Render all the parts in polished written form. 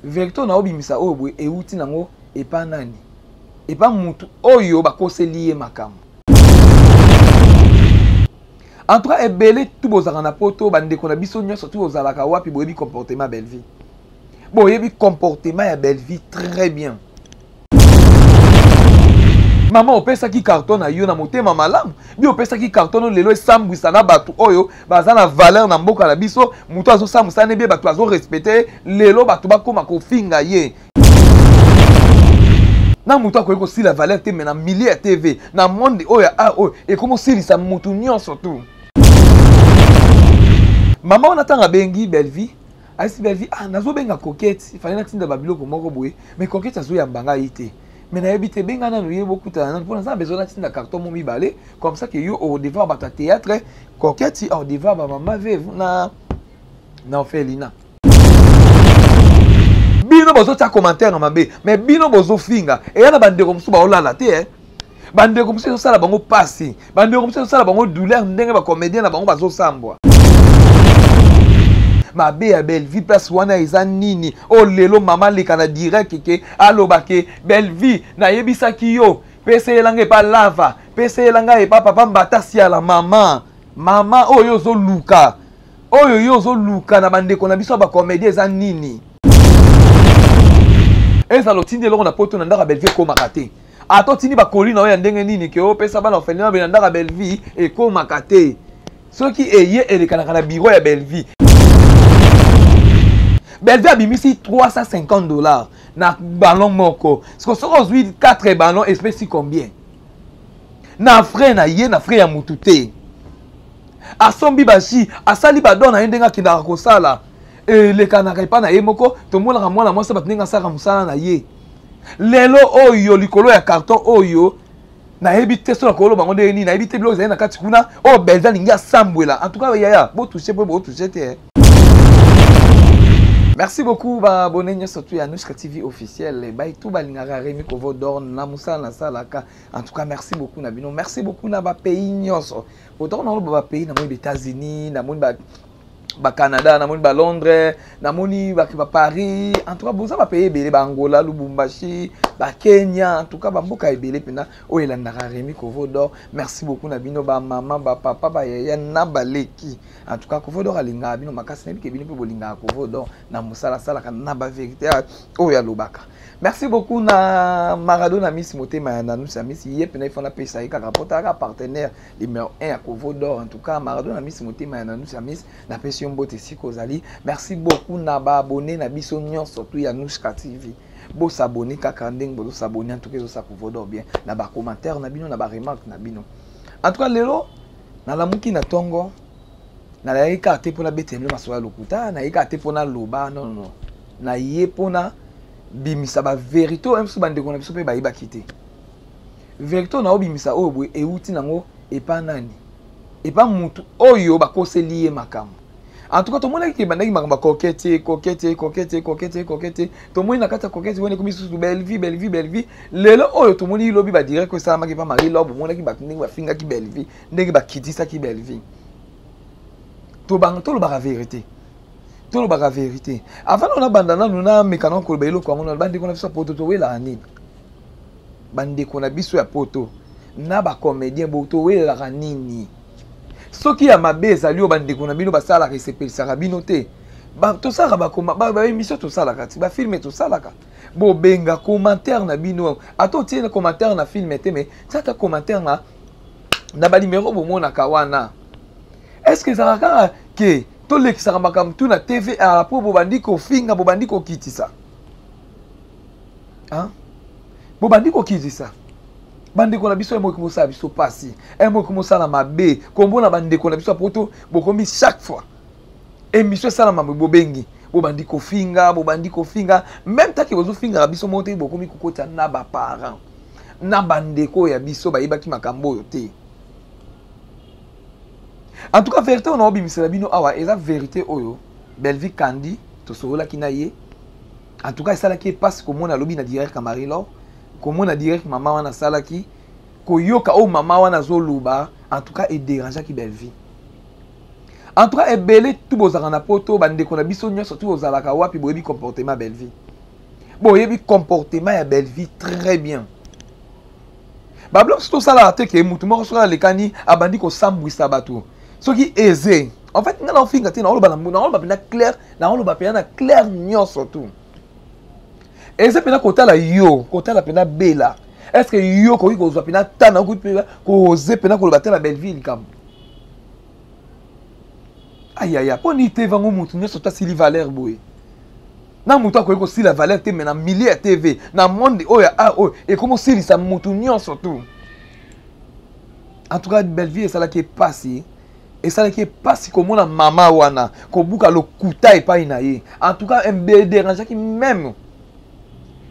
Vérité na obimisa oyo boye euti nango epa nani? Epa mutu oyo bakoseli ye makambo. En tout cas, ebele tout bozalaka na poto, bandeko na biso nyonso tout bozalaka wapi, boyebi comportement ya Bellevue. Boyebi comportement ya Bellevue très bien. Mama opesaki carton na yo na motema malamu, bi opesaki carton no lelo esambwisa na bato oyo baza na valeur na mboka na biso, moto azosambwisa ne bie bato bazo respecter lelo bato bakoma kofinga ye. Na moto akoki kosila valeur te, mais na milieu ya TV, na monde oyo ya art oyo ekomi osilisa moto nyonso tu. Mama wana ntango abengi Bellevue, ayesi Bellevue, ah, nazobenga Coquette, fallait natinda ba biloko moko boye, mais Coquette azoyamba ngai te. Mais nayebi te, benga nanu ye bokutana nanu, mpo naza na besoin natinda carton mo mibale, comme ça que yo au devoir bato ya théâtre, Coquette au devoir ba mama veuve na orphelinat. Bino bozotia commentaire na mabe, mais bino bozofinga. Eya na bandeko mosusu baolala te, eh. Bandeko mosusu ezosala bango pasi, bandeko mosusu ezosala bango douleur ndenge ba comédien na bango bazosambwa. Mabe ya Bellevue place wana eza nini? Oh lelo mama leka na direct ke aloba ke Bellevue nayebisaki yo peseyela ngai epa lava, peseyela ngai epa papa Mbata Siala. Mama, mama oyo ozoluka, oyo yo ozoluka na bandeko na biso ya ba comédien eza nini? Ezala otindi eloko na poto na ndako ya Bellevue ekomaka te. Ata otindi bakoli na yo ya ndenge nini ke opesa bana orphelinat na ndako ya Bellevue ekomaka te. Soki eye elekanaka na bureau ya Bellevue. Bellevue abimisi 350 $ na ballon moko. Siko soki ozwi 4 ballons espèce combien? Na frais na ye, na frais ya mutu te. Asombi ba jus, asali ba don na ye ndenge akendaka kosala. Elekanaka epa na ye moko, tomonaka mwana mwasi bato ndenge asalaka mosala na ye. Lelo oyo likolo ya carton oyo nayebi te soki nakoloba bango ndenge nini, nayebi te biloko ezali na kati kuna oyo Bellevue alingi asambwela. En tout cas yaya, botouche mpe botouche te. Merci beaucoup ba abonné nyonso tu ya Nouchka TV officiel. Ba tout balingaka Rémi Kovo d'or na musala na salaka. En tout cas merci beaucoup na bino. Merci beaucoup na ba pays nyonso. Autant na ba pays na moni États-Unis, na moni ba Canada, na moni ba Londres, na moni ba Paris. En tout cas boza ba pays ebele, ba Angola, Lubumbashi, ba Kenya, en tout cas ba mboka ebele pena oyo elandaka Rémi Kovo d'or. Merci beaucoup na bino ba mama, ba papa, ba yaya na ba leki. En tout cas Kovo d'or alingaka bino makasi, nayebi ke bino mpe bolingaka Kovo d'or na mosala asalaka na ba vérité oyo alobaka. Merci beaucoup na Maradona Miss Motema ya Nanusi ya Miss, ye pena ifo napesa ye kaka po talaka partenaire numéro 1 ya Kovo d'or. En tout cas Maradona Miss Motema ya Nanusi ya Miss, napesi yo mbote esika ozali. Merci beaucoup na ba abonné na biso nyonso tu ya Nouchka TV. Bo s'abonner kaka ndenge bozo s'abonner, en tout cas ezosa Kovo d'or bien na ba commentaire na bino, na ba remarque na bino. En tout cas lelo nalamuki na tongo, nalayaki kaka te mpona betela bino masolo ya lokuta, nayaki kaka te mpona loba, non, non, non. Naye mpona bimisa ba vérité oyo mosusu bandeko na biso mpe bayebaki te. Vérité oyo naobimisa oyo boye euti nango epa nani? Epa mutu oyo bakoseli ye makambo. En tout cas tomonaki ke ebandaki makambo ya Coquette, Coquette, Coquette, Coquette, Coquette. Tomoni na kati ya Coquette wana ekomi susu Bellevue, Bellevue, Bellevue. Lelo oyo tomoni lobi ba direct oyo esalamaki epa Marie Laure, bomonaki bato ndenge bafingaki Bellevue, ndenge bakitisaki Bellevue. Tolobaka vérité. Tolobaka vérité. Avant na banda nanu na meka na koloba eloko yango na bandeko na biso ya poto, towelaka nini? Bandeko na biso ya poto na ba comédien bo towelaka nini? Soki ya mabe ezali oyo bandeko na bino basalaka esepelisaka bino te, tosalaka ba émission tosalaka ti, ba film tosalaka. Bobenga commentaire na bino, ata otie na commentaire na film te, mais tia ata commentaire na ba numéro bomonaka wana. Est-ce que ezalaka kaka ke tolekisaka makambo tu na TV ala po bobandi kofinga, bobandi kokitisa? Hein? Bobandi kokitisa bandeko na biso, emoki mosala biso pasi, emoki mosala mabe komona bandeko na biso ya poto bokomi chaque fois émission esalama bobengi, bobandi kofinga, bobandi kofinga. Même tant que bozofingaka biso moko te, bokomi kokota na ba parents na bandeko ya biso bayebaki makambo oyo te. En tout cas vérité oyo naobimisela bino awa eza vérité oyo Bellevue Kandi tosololaki na ye. En tout cas esalaki ye mpasi komona alobi na direct ya Marie Laure, komona direct mama wana asalaki, koyoka oyo mama wana azoloba, en tout cas edérangeaki Bellevue. En tout cas ebele tu bozalaka na poto, bandeko na biso nyonso tu bozalaka wapi, boyebi comportement ya Bellevue. Boyebi comportement ya Bellevue très bien. Babiloko mosusu tosalaka te ke motu moko soki alekani abandi kosambwisa bato soki eze. En fait, nga naofinga te, naoloba naoloba mpenza clair, naoloba mpenza na clair nyonso tu. Eza mpenza kotala yo, kotala mpenza Bela. Est ce que yo okoki kozwa mpenza tana, okoki mpenza koze mpenza koloba te na Bellevue likambo? Ayaya, mpo nini te vango motu nyonso to asili valeur boye? Na moto akoki kosila valeur te, me na milieu ya TV, na monde oyo ya art oyo, ekomi osilisa motu nyonso tu. En tout cas, Bellevue esalaki epasi, esalaki epasi komona mama wana kobuka lokuta epai na ye. En tout cas, dérangeaki même.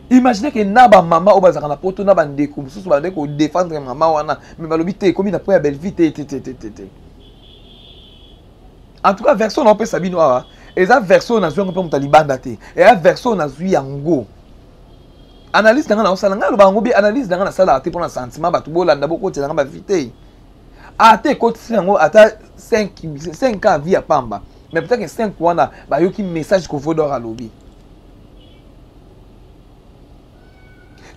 Imagine ke na bamama oyo bazalaka na Poto, na bandeko mosusu bandeki kodefendre mama wana, me balobi te, ekomi na po ya Bellevue te, te, te, te, te, te. En tout cas, version naopesa bino awa eza version oyo nazwi yango mpe moto ya libanda te, eya version oyo nazwi yango. Analyse na ngai naosala, ngai aloba yango bi, analyse na ngai nasalaka te mpona sentiment. Bato bolanda, bokotela ngai bavi te, ata ekotisi yango ata 5 ans vie ya pamba, mais peut-être que 5 wana bayoki message Kovodor alobi.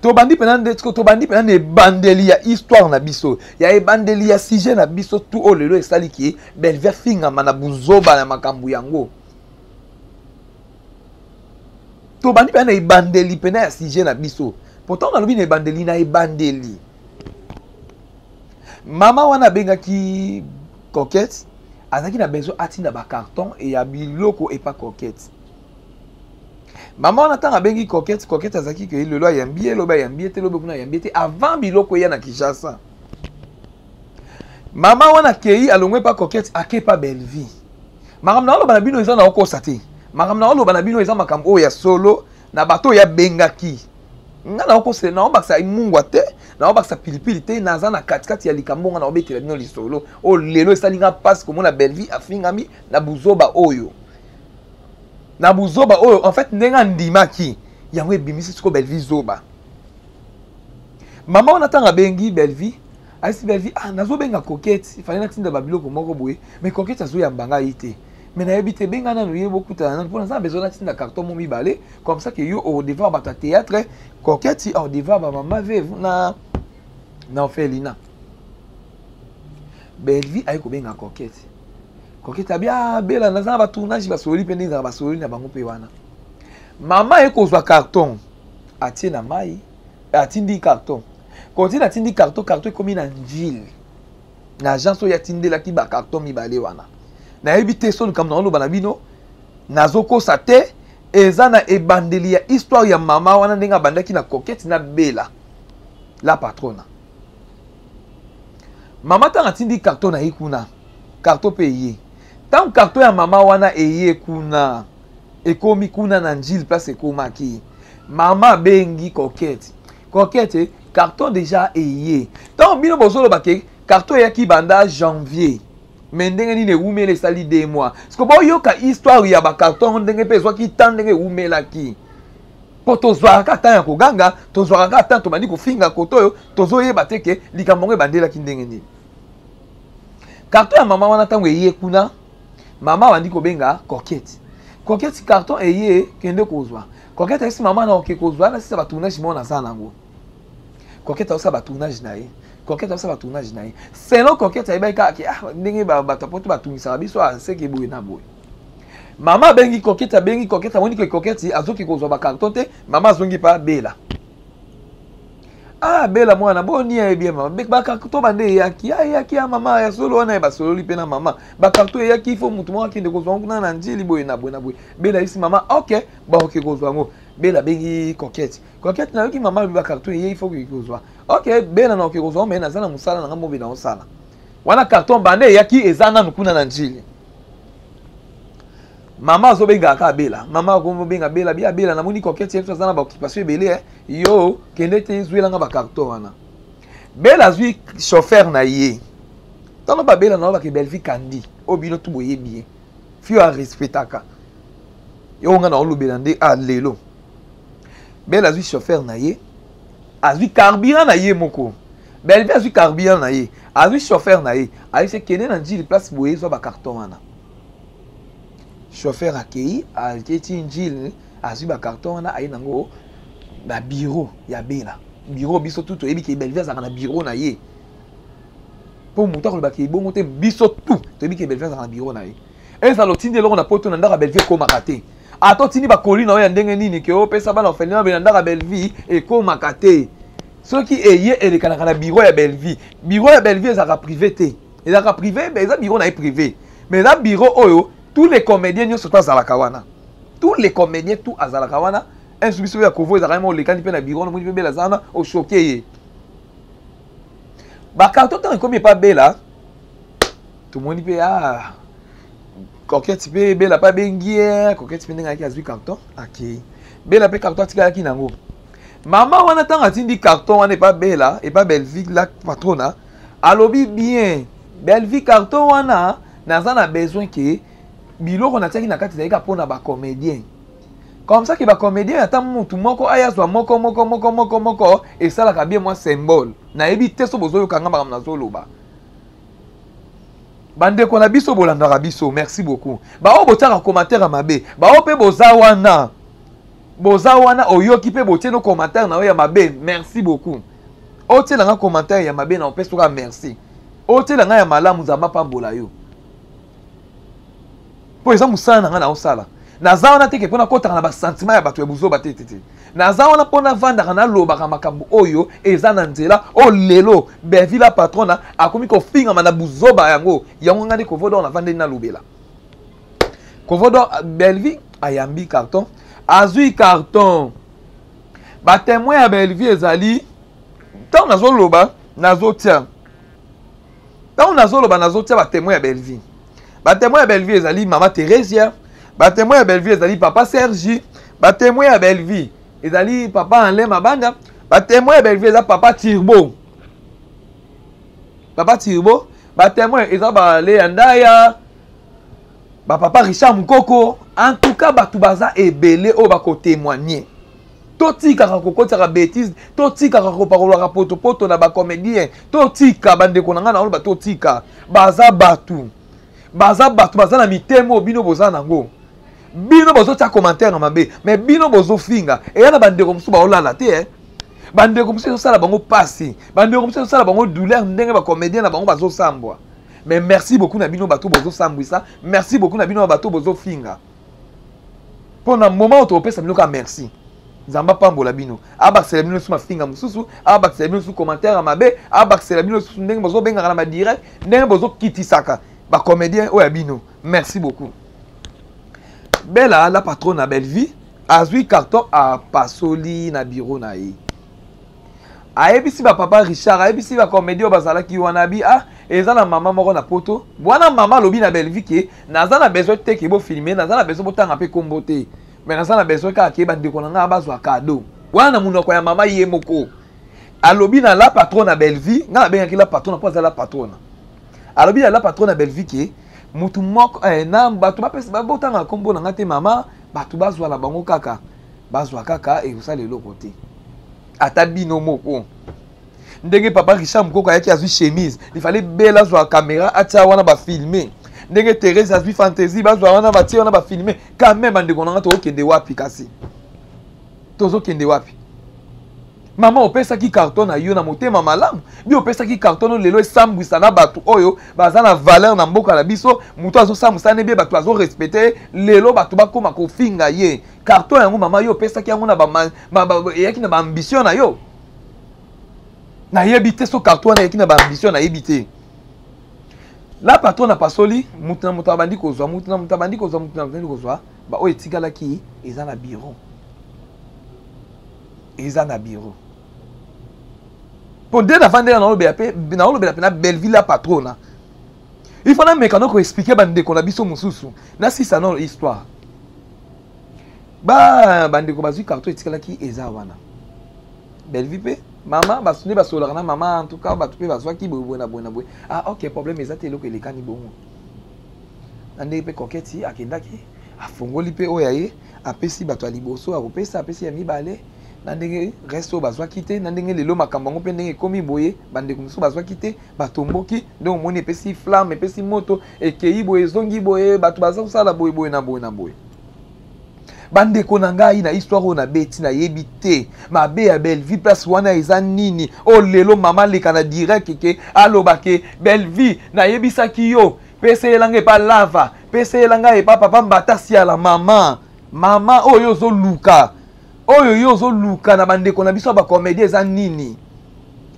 Tobandi mpena nde, tobandi mpena na ebandeli ya histoire na biso, ya ebandeli ya sujet na biso tu oyo lelo esali ke Bellevue afingama na buzoba ya makambo yango. Tobandi mpena na ebandeli mpena ya sujet na biso. Pourtant nalobi na ebandeli, na ebandeli mama wana abengaki Coquette, azalaki na besoin atinda bacarton ya biloko epa Coquette. Mama wana ntango abengi Coquette, Coquette azalaki ke lelo ayambi ye, lobi ayambi ye te, lobi kuna ayambi ye te, avant biloko eya na Kinshasa. Mama wana akei, alongwe epa Coquette, ake epa Bellevue. Makambo na oloba na bino eza na okosa te, makambo na oloba na bino eza makambo oyo ya solo na bato oyo abengaki nga. Naokosela, naobakisa mungwa te, naobakisa pilipili te, naza na katikati ya likambo. Nga naobetela bino lisolo oyo lelo esali nga mpasi komona Bellevue afingami na buzoba oyo, na buzoba oyo. En fait, ndenge andimaki yango ebimisi sikoyo Bellevue zoba. Mama wana ntango abengi Bellevue, ayesi Bellevue: "Ah, nazobenga Coquette, fallait natinda babiloko moko boye, mais Coquette azoyamba ngai te, mais nayebi te, benga nanu ye, bokutana nanu, mpo naza na besoin natinda carton mo mibale, comme ça ke yo odevoir bato ya théâtre, Coquette odevoir bamama veve na orphelinat." Bellevue aye kobenga Coquette. Coquette abi: "Ah, Bela, naza na batournage." Basololi mpe ndenge ezalaka, basololi na bango mpe wana. Mama aye kozwa carton, atie na mai, atindi carton. Continue, atindi carton, carton ekomi na Njile, na agence oyo atindelaki bacarton mibale wana. Nayebi te so likambo naoloba na bino nazokosa te. Eza na ebandeli ya histoire ya mama wana, ndenge abandaki na Coquette na Bela la Patrona. Mama ntango atindi carton na ye kuna, carton mpe eye. Ntango carton ya mama wana eye kuna, ekomi kuna na Njile, place ekomaki, mama abengi Coquette: "Coquette, carton déjà eye." Ntango bino bozoloba ke carton eyaki banda janvier, me ndenge nini ewumeli, esali 2 mois? Siko boyoka histoire ya bacarton, ndenge mpe ezwaki temps, ndenge ewumelaki, mpo tozwaka kaka temps ya koganga, tozwaka kaka temps tobandi kofinga koto oyo, tozoyeba te ke likambo yango ebandelaki ndenge nini. Carton ya mama wana ntango eye kuna, mama abandi kobenga Coquette: "Coquette, carton eye, kende kozwa." Coquette ayesi mama na oke kozwa na sisa batournage moko naza nango. Coquette azosala batournage na ye, Coquette azosala batournage na ye. Selon Coquette, ayebaki kaka ke ah, ndenge bato apoto batungisaka biso, aseke boye na boye. Mama abengi Coquette, abengi Coquette, amoni ke Coquette azoki kozwa bacarton te. Mama azongi pa Bela: "Ah, Bela mwana, boni?" "Ayebi ye mama, bacarton bande eyaki." "Ah, eyaki ya mama ya solo wana." Ye basololi mpe na mama, bacarton eyaki, ifo motu moko akende kozwa yango kuna na Njili, boye na boye na boye. Bela ayebisi mama: "Ok, baoke kozwa yango." Bela abengi Coquette: "Coquette, nayoki mama alobi bacarton eye, ifo koki kozwa." "Ok Bela, na oke kozwa, me naza na mosala na nga mobi na osala wana." Carton bande eyaki eza nanu kuna na Njili. Mama azobengaka kaka Bela. Mama akomobenga Bela: "Bia Bela, namoni Coquette ye biso aza na baoccupation ebele, eh. Yo kende te, ezwelanga bacarton wana." Bela azwi chauffeur na ye. Ntango babela na bake Bellevue Kandi oyo bino tu boyebi ye, fio arespectaka yo, nga na olobela nde a lelo. Bela azwi chauffeur na ye, azwi carburant na ye moko. Bellevue azwi carburant na ye, azwi chauffeur na ye, ayebisi: "Kende na Njili, place boye, ezwa bacarton wana." Chauffeur akei, aketi Njili, azwi bacarton wana, aye nango. Babureau ya Bela, bureau biso tu toyebi ke Bellevue azalaka na bureau na ye, mpo moto akolobaka ebongo te. Biso tu toyebi ke Bellevue azalaka na bureau na ye. Ezala otindi eloko na Poto, na ndako ya Bellevue ekomaka te. Ata otindi bakoli na yo ya ndenge nini ke opesa bana orphelinat, na ndako ya Bellevue ekomaka te. Soki eye, elekanaka na bureau ya Bellevue. Bureau ya Bellevue ezalaka privé te, ezalaka privé, eza bureau na ye privé, mais eza bureau oyo tous les comédiens nyonso to azalaka wana, tous les comédiens tout azalaka wana. Un biso ya Kovo ezalaka mo, olekani mpe na bureau, namoni mpe Bela aza wana, ochoquer ye. Bacarton ntango ekomi epa Bela, tomoni mpe, ah, Coquette mpe, Bela mpe abengi ye. Coquette mpe ndenge ayaki, azwi carton, akei. Bela mpe carton atikalaki nango. Mama wana, ntango atindi carton wana epa Bela, epa Bellevue la patrona, alobi bien: "Bellevue, carton wana naza na besoin ke biloko natiaki na kati ezalaki mpona bacomédien, comme ça ke bacomédien, ata mutu moko aya azwa moko moko moko moko moko, esalaka bien mwa symbole." Nayebi te so bozoyokanga makambo nazoloba. Bandeko na biso bolandaka biso, merci beaucoup. Baoyo botiaka commentaire ya mabe, baoyo mpe boza wana, boza wana, oyoki mpe botie no commentaire na yo ya mabe, merci beaucoup. Otielanga commentaire ya mabe na opesi oka merci, otielanga ya malamu, Nzambe apambola yo, mpo eza mosala na ngai naosala. Naza wana teke mpo nakɔtaka na basentiment ya bato ya buzoba te te te. Naza wana mpo navandaka, nalobaka makambo oyo eza na nzela. Oyo lelo Bellevue la patrona akomi kofingama na buzoba yango, yango ngai nde Kovodor navandeli nalobela. Kovodor, Bellevue ayambi carton, azwi carton. Batémoin ya Bellevue ezali, ntango nazoloba nazotia, ntango nazoloba nazotia batémoin ya Bellevue. Batémoin ya Bellevue ezali mama Thérésia, batémoin ya Bellevue ezali papa Sergi, batémoin ya Bellevue ezali papa Alain Mabanda, batémoin ya Bellevue eza papa Tirbo, papa Tirbo, batémoin eza baleya ndaya, bapapa Richard Mokoko. En tout cas, bato baza ebele oyo bakotémoigne. Totikaka kokotisaka bétise, totikaka kopakolaka potopoto na bacomédien, totika. Bandeko na ngai, na oloba totika. Baza bato, baza bato, baza na mitema oyo bino boza nango. Bino bozotia commentaire na mabe, mais bino bozofinga, eya na bandeko mosusu baolala te, eh? Bandeko mosusu ezosala bango pasi, bandeko mosusu ezosala bango douleur ndenge bacomédien na bango bazosambwa. Mais merci beaucoup na bino bato bozosambwisa, merci beaucoup na bino bato bozofinga. Mpo na moment oyo tokopesa bino ka merci, Nzambe apambola bino, abakisela bino lisusu mafinga mosusu, abakisela bino lisusu commentaire ya mabe, abakisela bino lisusu ndenge bozobengaka na badirect, ndenge bozokitisaka bacomédien oyo ya bino. Merci beaucoup. Bela la patronne na Bellevue azwi carton, apasoli na bureau na ye, ayebisi bapapa Richard, ayebisi bacomédien oyo bazalaki wana bi: "Ah, eza na mama moko na Poto wana." Mama alobi na Bellevue ke naza na besoin te ke bofilme, naza na besoin botanga mpe kombo te, mais naza na besoin kaka ke bandeko na ngai bazwa cadeau wana. Na monoko ya mama ye moko, alobi na la patronne na Bellevue, ngai nabengaki la patronne mpo aza la patronne, alobi na la patronne na Bellevue ke mutu moko na bato bapesa, botanga nkombo na ngai te mama, bato bazwa na bango kaka, bazwa kaka, ekosala eloko te. Ata bino moko, ndenge papa Richard Mokoko ayaki, azwi chemise, ifale Bela azwa caméra, atia wana, bafilme. Ndenge Thérèse azwi fantaisie, bazwa wana, batie wana, bafilme quand même. Bandeko na nga, tokokende wapi? Kasi tozokende wapi? Mama, opesaki carton na yo na motema malamu, bi opesaki carton no, lelo esambwisa na bato oyo baza na valeur na mboka na biso. Moto azosambwisa ne bie, bato azorespecte, lelo bato bakóma kofinga ye. Carton yango, mama, yo opesaki yango na eyaki na baambition na yo? Nayebi te so carton wana eyaki na baambition, nayebi te. La patron na pasoli, moto na moto abandi kozwa, moto na moto abandi kozwa, moto na moto abandi kozwa. Baoyo etikalaki eza na bureau, eza na bureau. Mpo nde navandela, naolobela mpe, naolobela mpe na Belleville ya patrona. Il faut nameka no koexpliquer bandeko na biso mosusu, nasisa no histoire. Ba bandeko bazwi carton, etikalaki eza wana. Bellevue mpe mama nde basololaka na mama. En tout cas, bato mpe bazwaki boye boye na boye na boye. Ah ok, problème eza te, eloko elekani bongo. Na ndenge mpe Koketi akendaki, afongoli mpe oyo aye, apesi bato ya liboso, akopesa, apesi ya mibale, na ndenge reste oyo bazwaki te. Na ndenge lelo makambo yango mpe ndenge ekómi boye, bandeko mosusu bazwaki te, batomboki. Ndenge omoni epesi flamme, epesi moto, ekei boye, ezongi boye, bato baza kosala boye boye na boye na boye. Bandeko na ngai, na histoire oyo nabeti, nayebi te mabe ya Bellevie place wana eza nini. Oyo lelo mama aleka na direct ke aloba ke Bellevie, nayebisaki yo, peseyela ngai epa lava, peseyela ngai epa papa Mbata Siala. Mama, mama, oyo ozoluka, oyo yo ozoluka na bandeko na biso ya bacomédie eza nini?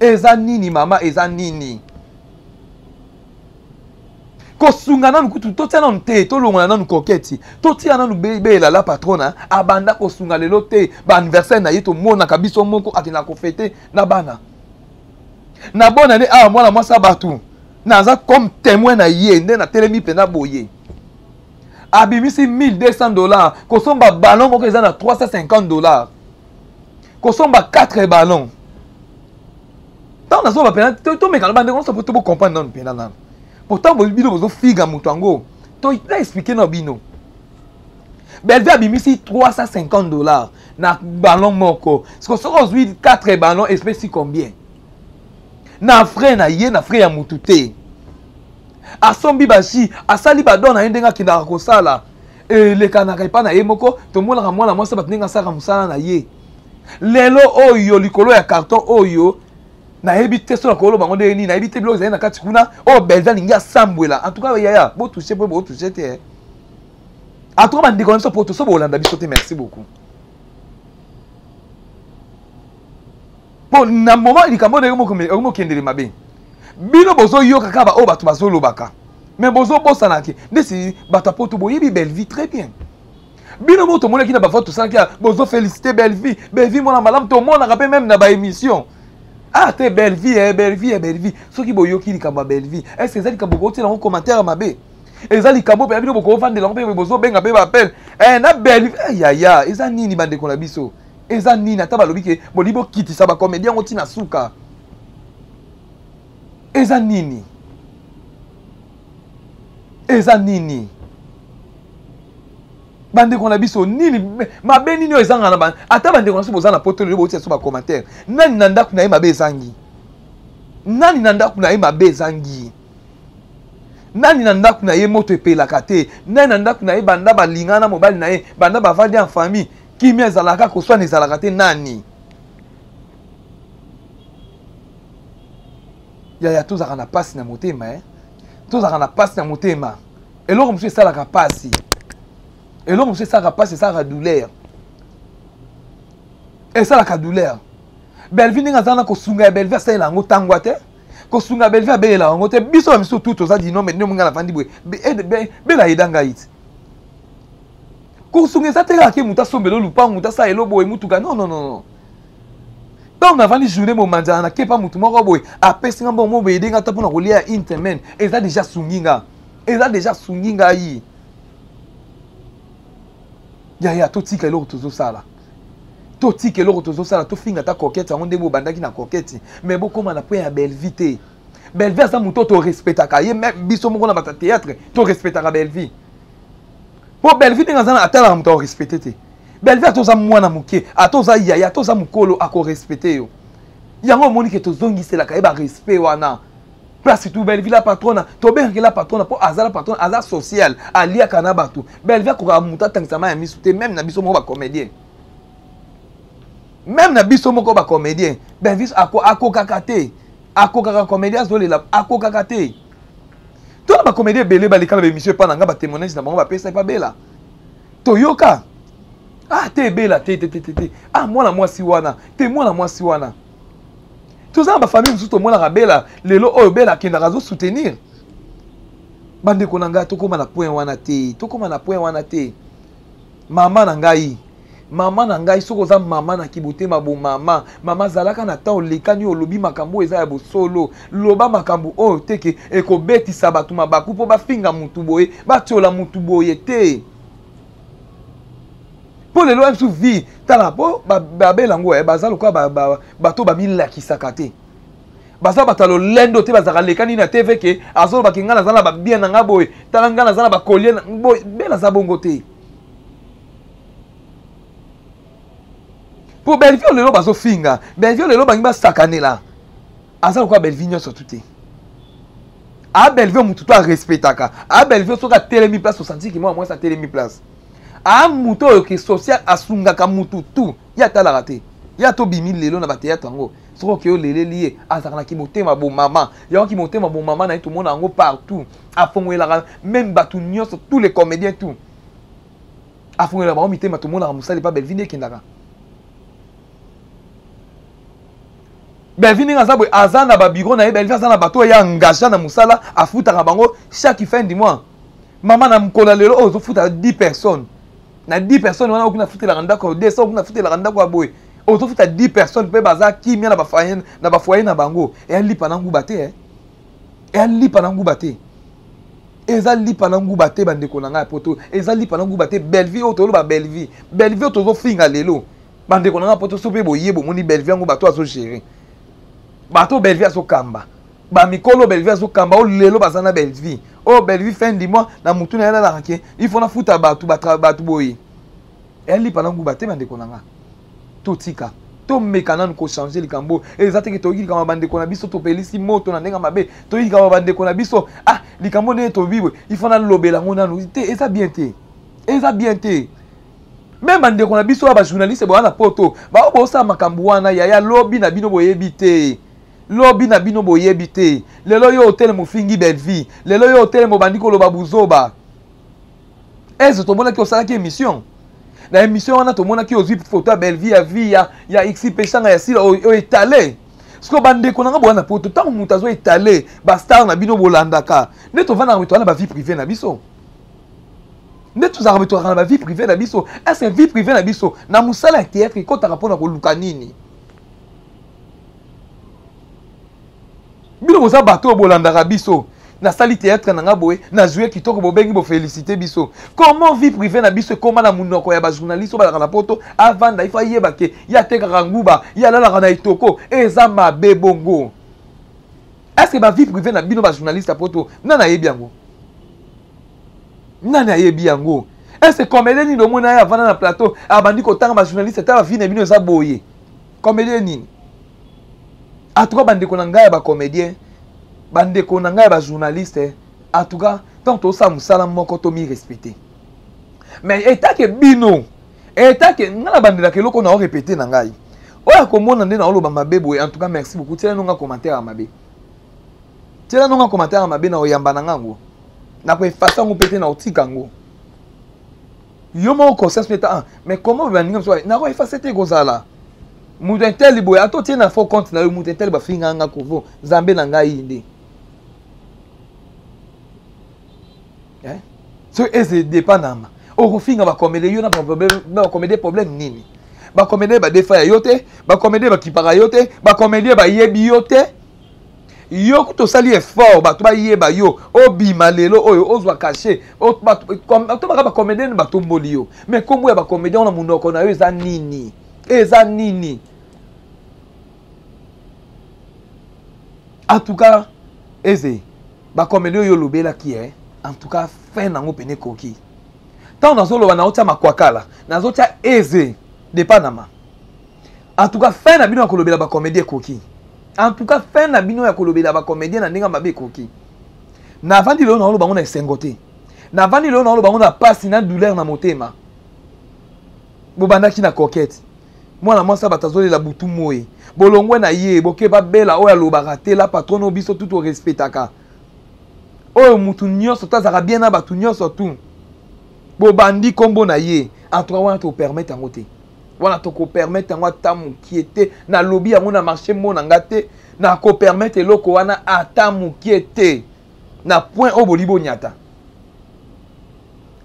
Eza nini, mama? Eza nini? Kosunga nanu kutu totia nanu te, tolongola nanu koketi, totia nanu Bela la patrona. Abanda kosunga lelo te. Baanniversaire na ye, tomonaka biso moko akendaka kofêter na bana na bona nde awa. Mwana mwasi ya bato, naza comme témoin na ye nde natelemi mpenza boye. Abimisi 1200 $ kosomba ballon moko eza na 350 $, kosomba 4 ballon. Ntango nazoba mpena, tomekana, bandeko nyonso, po tobocomprendre nanu mpena nanu. Pourtant bino bozofiga moto yango, na expliquer na bino. Belvi abimisi 350 $ na ballon moko. Siko soki ozwi 4 ballon, espesi combien? Na frais na ye, na frais ya motu te. Asombi bajus, asali badon na ye ndenge akendaka kosala, elekanaka epai na ye moko. Tomonaka mwana mwasi bato ndenge asalaka mosala na ye. Lelo oyo, likolo ya carton oyo, nayebi te so nakoloba bango ndenge nini, nayebi te biloko ezali na kati kuna oyo Belvi alingi asambwela. En tout cas, yaya, botouche mpo botouche te. En tout cas, bandeko na biso poto, so bolanda biso te, merci beaucoup. Mpo na moment likambo ndenge okomokendele mabe, bino bozoyoka kaka baoyo bato bazolobaka, mais bozobosanaki ndesi bato ya poto boyebi Bellevie très bien. Bino moko tomonaki na bavote tosalaki, bozofélicité Bellevie, Bellevie mwana malamu. Tomonaka mpe même na baémission, ah te, Bellevie, eh, Bellevie, eh, Bellevie. Soki boyoki likambo ya Bellevie, est ce eza likambo bokotiela yango commentaire mabe? Eza likambo mpe ya bino bokovandela yango mpe bozobenga mpe baappel, eh, na Bellevie, eh, yaya, eza nini, bandeko na biso? Eza nini? Ata balobi ke bolingi bokitisa bacomédien yango ntina suka, eza nini? Eza nini, bandeko na biso? Nini mabe nini oyo ezanga na ata bandeko na biso boza na poto lelo, botia biso bacommentaire? Nani na ndako na ye mabe ezangi? Nani na ndako na ye mabe ezangi? Nani na ndako na ye moto epelaka te? Nani na ndako na ye, banda balingana na mobali na ye, banda bavandi en famille, kimia ezalaka, koswana ezalaka te? Nani, yaya? Tozalaka na mpasi na motema, eh? Tozalaka na mpasi na motema. Eloko mosusu esalaka mpasi, eloko mosusu esalaka mpasi, esalaka douleur, esalaka douleur. Belvi ndenge aza na kosunga ya Belvi, asalela yango ntangwa te. Kosunga Belvi, abelela yango te. Biso bamisusu tu toza dinome nde omonga navandi boye, bela yeda ngai ti. Kosunga eza te kaka ke moto asombela lupango, moto asala elo boye, mutuka. Non, non, non, non. Ntango navandi journée momanzana, nakepa motu moko boye apesi nga mbongo mo boye, edenga ata mpona kolia ya une semaine, eza déjà sungi nga, eza déjà sungi ngai. Yaya, totika eloko tozosala, totika eloko tozosala. Tofinga ata Coquette yango nde bobandaki na Coquette, mais bokóma na point ya Bellevie te. Bellevie aza moto torespectaka ye. Même biso moko na bato ya théâtre torespectaka Bellevie, mpo Bellevie ndenge aza, atalaka moto akorespecte te. Bellevie, ata oza mwana moke, ata oza yaya, ata oza mokolo, akorespecte yo. Yango omoni ke tozongiselaka ye barespect wana place tout. Bellevie la patrona, tobengaki la patrona mpo aza la patrona, aza social, aliaka na bato. Bellevie akokaka moto atangisa mai ya miso te. Même na biso moko bacomédien, même na biso moko bacomédien, Bellevie akokaka te, akokaka comédien azolela, akokaka te. To na bacomédien ebele baleka na baémission epa na nga, batémoignage na bango bapesa epa Bela, toyoka: ah te, ebela te, te, te, te, te, ah mwana mwasi wana te, mwana mwasi wana. Toza na bafamille mosusu, tomonaka Bela lelo oyo, Bela akendaka azosoutenir. Bandeko na ngai, tokóma na point wana te, tokóma na point wana te. Mama na ngai, mama na ngai, soki oza mama na kibotema bomama, mama azalaka na temps olekani, olobi makambo oyo eza ya bosolo. Loba makambo oyo te ke ekobetisa bato mabaku mpo bafinga mutu boye, batiola mutu boye te. Mpo lelo biso vie, tala, mpo babela yango, eh, baza lokola bato bamilakisaka te, baza bato ya lolendo te. Bazalaka lekani na TV ke azolobaki: ngai naza na babien na ngai boye, tala ngai naza na bacollier boye. Bela aza bongo te. Mpo Bellevie lelo bazofinga Bellevie, lelo bangi basakanela, aza lokola Bellevie nyonso tu te. A Bellevie, motu to arespectaka. A Bellevie, soki atelemi place, osantiki mwana mwasi atelemi place. A moto oyo ke social asungaka mutu tout. Ye atalaka te. Ye atobimi lelo na ba théâtre yango. Soki oke oleleli ye, azalaka na kimotema bomama. Yango kimotema bomama na ye tomona yango partout. Afongolelaka même bato nyonso, tous les comédiens tout. Afongolelaka bango mitema, tomonaka mosali pa Bellevue nde ekendaka. Bellevue ndenge aza boye, aza na ba bureau na ye, Bellevue aza na bato oyo ye engagea na mosala, afutaka bango chaque fin du mois. Mama na mokolo ya lelo oyo ozofuta 10 personnes. Na 10 personnes wana okuna futelaka ndako ya 200, okuna futelaka ndako ya boye. Ozofuta 10 personnes mpe baza kimia na ba foyer, na ba foyer na bango. Eya lipa na nguba te, eh. Eya lipa na nguba te. Eza lipa na nguba te bandeko na ngai ya poto. Eza lipa na nguba te. Bellevue oyo toloba Bellevue. Bellevue oyo tozofinga lelo. Bandeko na ngai ya poto so mpe boye bomoni Bellevue yango bato azo gérer. Bato Bellevue azokamba. Ba mikolo Bellevue azokamba oyo lelo baza na Bellevue. Oyo Bellevue fin du mois na mutu na ye alalaka ke il faut nafuta bato, bato boye. Eya lipa na nguba te bandeko na nga. Totika. Tomeka nanu kochanger likambo. Eza te ke toyoki likambo ya bandeko na biso, topelisi moto na ndenge mabe. Toyoki likambo ya bandeko na biso. Ah, likambo ndenge tobi boye, il faut nalobela yango nanu. Te, eza bien te. Eza bien te. Même bandeko na biso ya ba journaliste boya na poto, ba oyo bosala makambo wana yaya lobi na bino boyebi te. Lobi na bino boyebi te. Lelo yo hotel mofingi Bellevue. Lelo yo hotel mobandi koloba buzoba. Eze tomonaki osalaki émission. Na émission wana tomonaki ozwi photo ya Bellevue ya vie ya ya XP Peshanga ya Sila oyo étalé. Siko bandeko na nga boya na poto ntango moto azo étalé ba star na bino bolandaka. Nde tovandaka toza na ba vie privée na biso. Nde tozalaka tozalaka na ba vie privée na biso. Est-ce que vie privée na biso na mosala ya théâtre ekotaka mpona koluka nini? Bino boza bato oyo bolandaka biso. Nasali théâtre na nga boye, na jouer kitoko, bobengi bo féliciter biso. Comment vie privée na biso ekoma na munoko ya ba journaliste oyo balaka na poto, avanda, il faut ayeba ke ye atekaka nguba, ye alalaka na etoko, eza mabe bongo. Est-ce que ba vie privée na bino ba journaliste ya poto, nani ayebi yango? Nani ayebi yango? Est-ce que comédien nini omona ye avanda na plateau, abandi kotanga ba journaliste, ata ba vie na bino eza boye? Comédien nini? En tout cas, bandeko na ngai ya ba comédien, bandeko na ngai ya ba journaliste, en tout cas, tant tosala mosala moko to mi respecter. Mais état que bino, état que nga na bandelaka eloko na répéter na ngai. Oyo akomona nde na oloba mabe boye, en tout cas merci beaucoup. Tiela nonga commentaire ya mabe. Tiela nonga commentaire ya mabe na oyamba na ngango. Na ko effacer ngo pete na otika ngo. Yo moko conscience pete, ah, mais comment ba ninga so na ko effacer te kozala. Mutu intel boye ato tie na faux compte na yo, mutu intel ba finga nga kovo, Nzambe na ngai nde. Hein? So eze dépend na ma. Okofinga ba comédien yo na ba problème, na ba comédien problème nini? Ba comédien ba defa ya yo te, ba comédien ba kipaka yo te, ba comédien ba yebi yo te. Yo kutu osali effort bato bayeba yo, obima lelo oyo ozwa cachet, to baka ba comédien ba tomboli yo. Mais kombo ya ba comédien wana munoko na yo eza nini? Eza nini? En tout cas, eze ba comédien oyo olobelaki, eh, en tout cas fin nango pene ekoki. Tant nazoloba naotia makwakala, nazotia eze de Panama. En tout cas fin na bino ya kolobela ba comédien ekoki. En tout cas fin na bino ya kolobela ba comédien na ndenge mabe ekoki. Navandi lelo naoloba ngo na esengo te. Navandi lelo naoloba ngo na pasi na douleur na motema. Bobandaki na coquette. Mwana mwasi bato azolela butu moyi. Bolongwe na ye, boke babela oyo alobaka te la patronne oyo biso tout respectaka. Oyo mutu nyonso tazaka bien na bato nyonso tout. Bobandi kombo na ye. En tout cas wana to permettre yango te. Wana to ko permettre yango ata mokie te. Na lobi yango na marché mona nga te. Na ko permettre eloko wana ata mokie te. Na point oyo boli bonyata.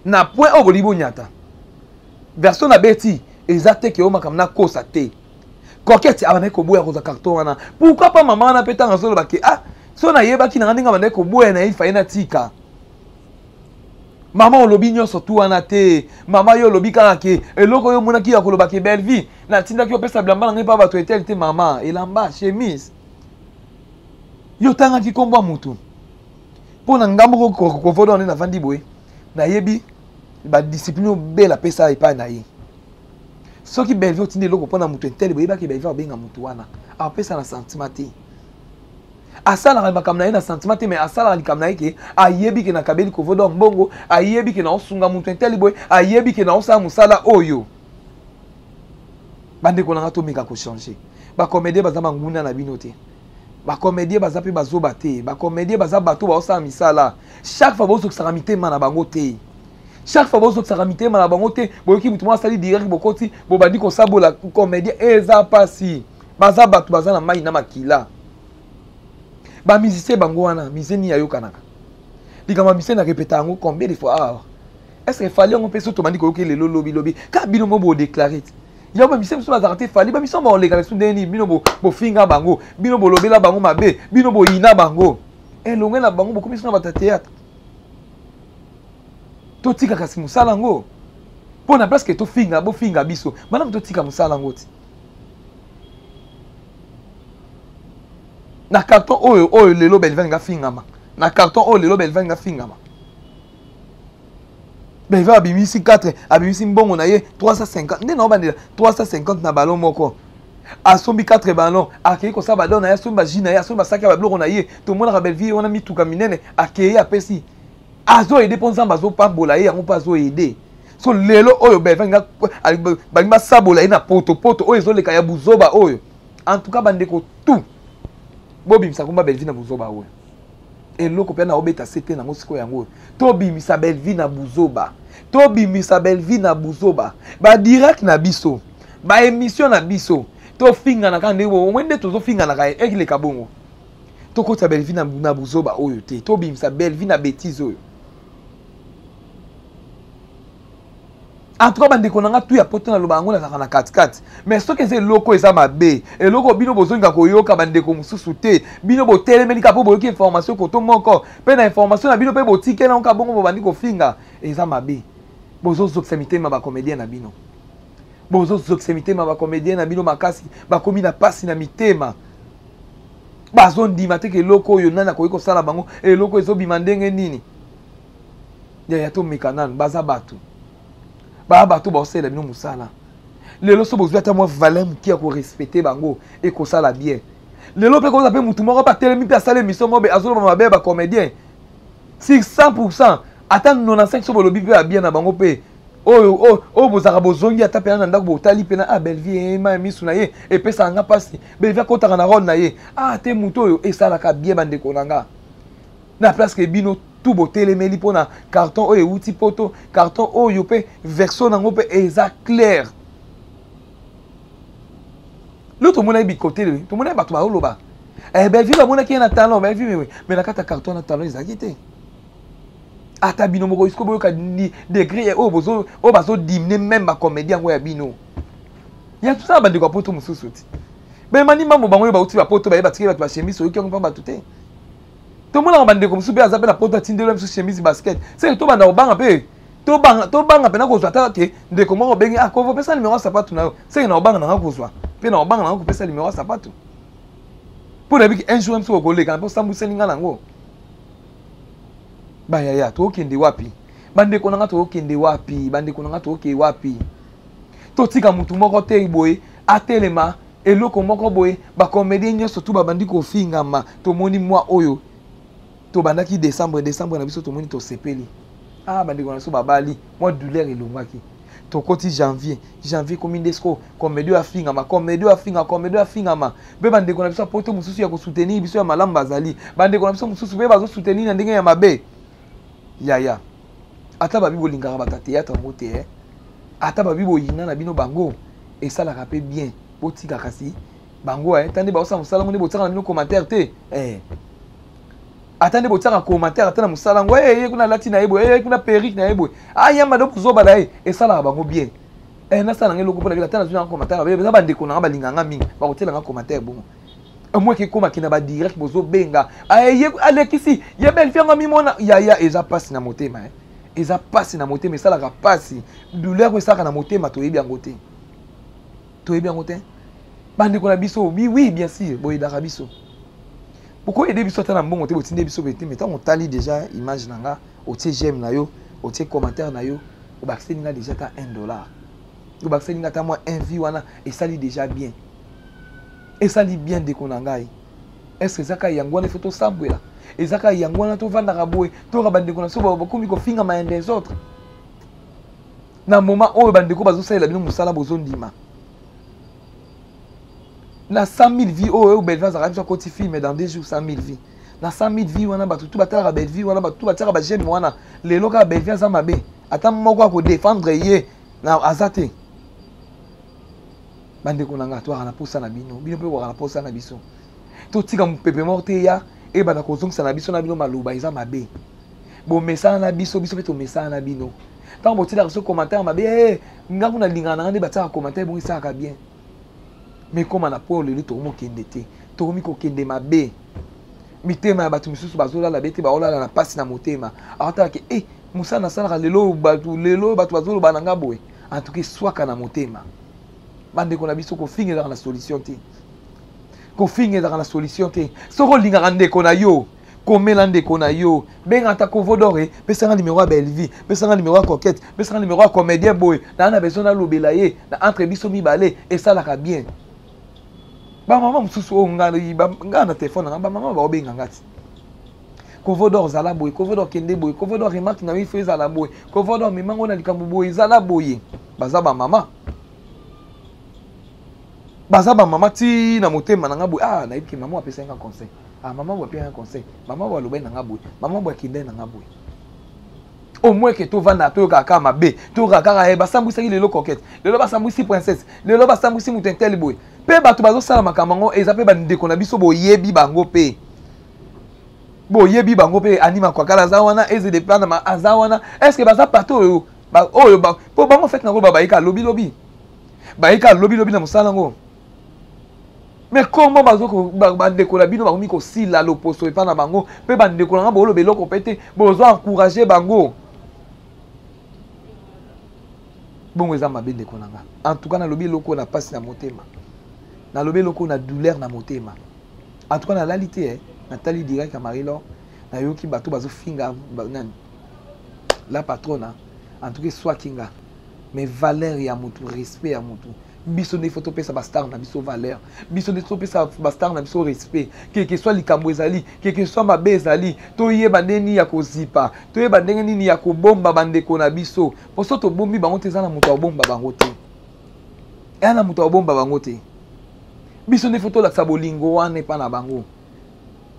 Na point oyo boli bonyata. Version na beti eza te ke o makambo na kosa te. Coquette abandaki koboya kozwa carton wana. Pourquoi pas mama wana pe tanga azoloba ke ah so nayebaki na nga ndenge abandaki koboya na ye faye na tika. Mama olobi nyonso tu wana te. Mama yo olobi kaka ke eloko yo omonaki ya koloba ke Bellevue natindaki opesa bilamba na ngai mpa bato etel te mama elamba chemise. Yo otangaki kombo ya mutu. Mpo na ngambo moko kovodo wana navandi boye nayebi ba discipline oyo Bella apesa epai na ye. Soki Bellevue otindi eloko mpo na mutu intel boyebaki Bellevue abenga mutu wana apesa na sentiment te. Asalaka makambo na ye na sentiment te, mais asalaka likambo na ye ke ayebi ke nakabeli kovodo mbongo, ayebi ke naosunga moto inteli boye, ayebi ke naosala mosala oyo. Bandeko na nga, tomeka kochanger. Bacomédien baza banguna na bino te, bacomédien baza mpe bazoba te, bacomédien baza bato baosala misala. Chaque fois bozokisaka mitema na bango te, chaque fois bozokisaka mitema na bango te. Boyoki motu moko asali direct, bokoti, bobandi kosabola comédien. Eza mpasi, baza bato, baza na mai na makila. Bamusicien bango wana, musicien nini ayokanaka likambo ya musicien? Na répéta yango combien de fois awa? Est ce que Fally yango mpe so tobandi koyoki lelo, lobi lobi kaka bino mo bodéclarer te yango? Bamusicien mosusu bazalaka te Fally, bamusicien baoleka lesu ndenge nini? Bino bofinga bango, bino bolobela bango mabe, bino boyina bango elonge na bango, bokomi so na bato ya théâtre. Totika kasi mosala yango mpo na place ke tofinga, bofinga biso malamu, totika mosala yango ti na carton oyo. Oyo lelo Belvin nga fingama na carton oyo, lelo Belvin nga fingama. Belvin abimisi 4, abimisi mbongo na ye 350 nde naobandela 350 na ballon moko, asombi 4 ballon, akei kosala badon na ye, asombi bajus na ye, asombi basaki ya babiloko na ye. Tomonaka Belvie wana mituka minene, akei apesi, azoaider mpo Nzambe azopambola ye yango mpo azoaider. So lelo oyo Belvin balingi basabola ye na potopoto oyo ezoleka ya buzoba oyo. En tout cas, bandeko tout bobimisa komba Belvie na buzoba oyo. Eloko mpe na obeta sete nango sikoyo yango oyo: tobimisa Belvie na buzoba, tobimisa Belvie na buzoba. Badirect na biso, baémission na biso, tofingana kaka ndenge omoi nde tozofinganaka, ekileka bongo. Tokotisa Belvie na buzoba oyo te, tobimisa Belvie na bétise oyo. En tout cas, bandeko na nga tu ya poto, naloba yango, nazalaka na katikati, mais soki eza eloko eza mabe, eloko bino bozolinga koyoka, bandeko mosusu te, bino botelemeli kaka mpo boyoki information koto moko mpe na information na bino mpe botikeli yango kaka bongo, bobandi kofinga, eza mabe. Bozozokisa mitema bacomédien na bino, bozozokisa mitema bacomédien na bino makasi. Bakomi na pasi na mitema, bazondima te ke eloko oyo nani akoki kosala bango, eloko ezobima ndenge nini. Yaya, tomeka nanu. Baza bato, baya bato baosalela bino mosala. Lelo so bozwi ata mwa valeur moke ya korespecter bango, ekosala bien. Lelo mpe koza mpe motu moko batelemi mpe asala émission moko, azoloba mabe ya bacomédien sur 100, ata 95 so bolobi mpe babien na bango mpe oyo oyo bozalaka, bozongi ata mpena na ndako, botali mpena: ah, Bellevie, ema ya misu na ye epesaka nga mpasi, Bellevie akɔtaka na rôle na ye. Ah te, motu oyo esalaka bien. Bandeko na nga, na place ke bino tu botelemeli mpona carton oyo ewuti poto, carton oyo mpe version nango mpe eza claire. Lo tomonaki bikote, tomonaki bato baoloba eh, Bellevie bamonaki ye na talon, Bellevie, mais na kati ya carton na talon ezalaki te. Ata bino moko siko boyoka degré oyo oyo bazodiminuer même bacomédie yango ya bino ya tosala. Bandeko ya poto mosusu ti bemani mambo bango oyo bauti bapoto, baye batiki bato bachemise, oyoki yango mpa bato te. Tomonaka bandeko mosusu mpe aza mpe na poto, atindeli biso chemise, basket. Seke tobanda kobanga mpe tobanga mpena kozwa ata ke ndeko moko obengi: ah, kovo, pesa nimero ya sapatu na yo. Seke na kobanga nanga kozwa mpe na kobanga nanga kopesa nimero ya sapatu mpo nayebiki un jour mosusu okoleka mpe osambwiseli nga nango. Bayaya, tokokende wapi? Bandeko na nga, tokokende wapi? Bandeko na nga, tokokende wapi? Totika mutu moko te boye atelema eloko moko boye, bacomédien nyonso tu babandi kofingama. Tomoni mwa oyo tobandaki décembre, décembre na biso tomoni, tosepeli: ah, bandeko na biso babali, mwa douleur elongwaki. Tokoti janvier, janvier komi nde siko comédie oyo afingama, comédie oyo afingama, comédie oyo afingama. Mpe bandeko na biso ya poto mosusu ya kosoutenir biso ya malamu bazali, bandeko na biso mosusu mpe bazosoutenir na ndenge ya mabe. Yaya, ata babi bolingaka bato ya théâtre yango te, eh? Ata babi boyina na bino bango, esalaka mpe bien botika kasi bango, eh? Ta nde baosala mosala ngo nde botiaka na bino commentaire te, eh. Ata nde botiaka commentaire ata na mosala yango, eh, ye kuna alati na ye boye, ye kuna perruque na ye boye, ayamba do kozoba na ye, esalaka bango bien. Eh, nasala nanga eloko mpona bino, ata nazwi nanga commentaire, eza bandeko nanga balingaka nga mingi, bakotiela nga commentaire bongo. Omwaki ekomaki na badirect, bozobenga alekisi ye Bellevie yango amimona. Yaya, eza mpasi na motema, eh. Eza mpasi na motema, esalaka mpasi, douleur oyo esalaka na motema, toyebi yango te, toyebi yango te. Bandeko na biso, oui, bien sûr boyedaka biso, bokoyede biso ata na mbongo te, botinde biso pe te, mais ntango otali déjà image na nga, otie j'aime na yo, otie commentaire na yo, obakiseli nga déjà ata 1 dollar, obakiseli nga ata mwa 1 vie wana, esali déjà bien, esali bien. Ndeko na ngai, Est-ce eza kaka yango wana ifo tosambwela? Eza kaka yango wana tovandaka boye, toyoka bandeko na biso bakomi kofingama ya des autres? Na moment oyo bandeko bazosalela bino mosala, bozondima na 100 000 vues oyo Bellevue azalaka biso akoti film dans 2 jours, 100 000 vues. Na 100 000 vues wana, bato tu batalaka Bellevue wana, bato tu batiaka baj'aime wana. Lelo kaka Bellevue aza mabe, ata moko akodefendre ye na aza te. Bandeko na nga, toyaka na posa na bino, bino mpe bokaka na posa na biso. Totika mopepe moko te ya ebanda kozongisa na biso na bino maloba. Eza mabe. Bomesana na biso, biso mpe tomesana na bino. Ntango botilaka biso commentaire mabe, hey, nga kuna lingaka na nga nde batiaka commentaire bongo, esalaka bien. Mais koma na po lelo tokomi kokende te, tokomi kokende mabe. Mitema ya bato misusu bazolala be te, baolala na mpasi na motema. Aotalaka e mosala nasalaka lelo, bato lelo bato bazoloba na nga boye. En tout cas, eswaka na motema. Bandeko na biso, kofinga ezalaka na solution te, kofinga ezalaka na solution te. Soki olingaka ndeko na yo, komela ndeko na yo, benga ata Kovodor, pesanga numéro ya Bellevue, pesanga numéro ya Coquette, pesanga numéro ya comédien boye, naa na besoin nalobela ye na entre biso mibale, esalaka bien. Bamama mosusu oyo nga na telefone na nga, bamama baobenga nga ti: "Kovodor, zala boye. Kovodor, kende boye. Kovodor, remarque na yo ifo ezala boye. Kovodor, memango na likambo boye, ezala boye." Baza bamama, baza bamama ti na motema na nga boye. Ah, nayebi ke mama apesaki nga conseil. Ah, mama boye apesaki nga conseil, mama boye alobaki na nga boye, mama boye akendaki na nga boye. Au moins ke tovanda, toyokaka kaka mabe, toyokaka kaka basambwisaki lelo Coquette, lelo basambwisi Princesse, lelo basambwisi moto intel boye. Mpe bato bazosala makambo yango eza mpe bandeko na biso, boyebi bango mpe, boyebi bango mpe. Anima Kwakala aza wana, Ezede Panama aza wana. Est ce que baza parti oyo oyo mpo bango fete nango bayika lobilobi, bayika lobilobi na mosala yango? Mais comment bazo bandeko na bino bakomi kosila loposo epa na bango? Mpe bandeko na nga, boloba eloko mpe te, bozo encourage bango bongo, eza mabe. Ndeko na nga, en tout cas nalobi eloko na mpasi na motema, nalobi eloko na douleur na motema. En tout cas nalali te, eh. Natali direct ya Marie Lor, nayoki bato bazofinga nani, la patrona. En tout cas eswaki nga. Mais valeur ya motu, respect ya motu, biso nde faut topesa bastar na biso valeur, biso nde topesa bastar na biso respect. Quel que soit likambo ezali, quel que soit mabe ezali, toyeba ndenge nini ya kozipa, toyeba ndenge nini ya kobomba bandeko na biso. Po so tobombi bango te, eza na moto akobomba bango te, eya na moto akobomba bango te. Biso nde faut tolakisa bolingo wana epa na bango,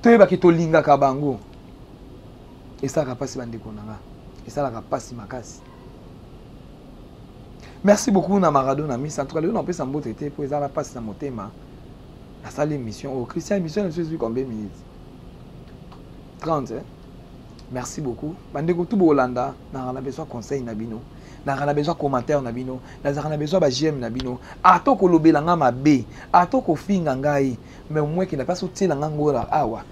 toyebaki tolingaka bango. Esalaka mpasi, bandeko na nga, esalaka mpasi makasi. Merci beaucoup na Maradona Miss. En tout cas lelo napesa mbote te mpo eza na mpasi na motema. Nasali émission oyo. Christian, émission na biso ezwi combien minutes? 30, eh? Merci beaucoup, bandeko tu bolanda. Nazalaka na besoin conseil na bino, nazalaka na besoin commentaire na bino, nazalaka na besoin baj'aime na bino. Ata kolobela nga mabe, ata kofinga ngai, mais au moins ke na mpasi otiela nga ngola awa,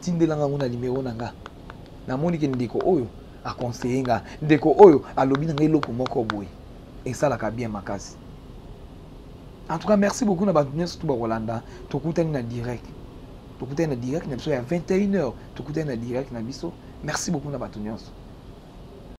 tindela nga ngo na numéro na nga. Namoni ke ndeko oyo aconseille nga, ndeko oyo alobi na ngai eloko moko boye, esalaka bien makasi. En tout cas merci beaucoup na bato nyonso tu bakolanda. Tokutani na direct, tokutani na direct na biso ya 21 heures, tokutani na direct na biso. Merci beaucoup na bato nyonso.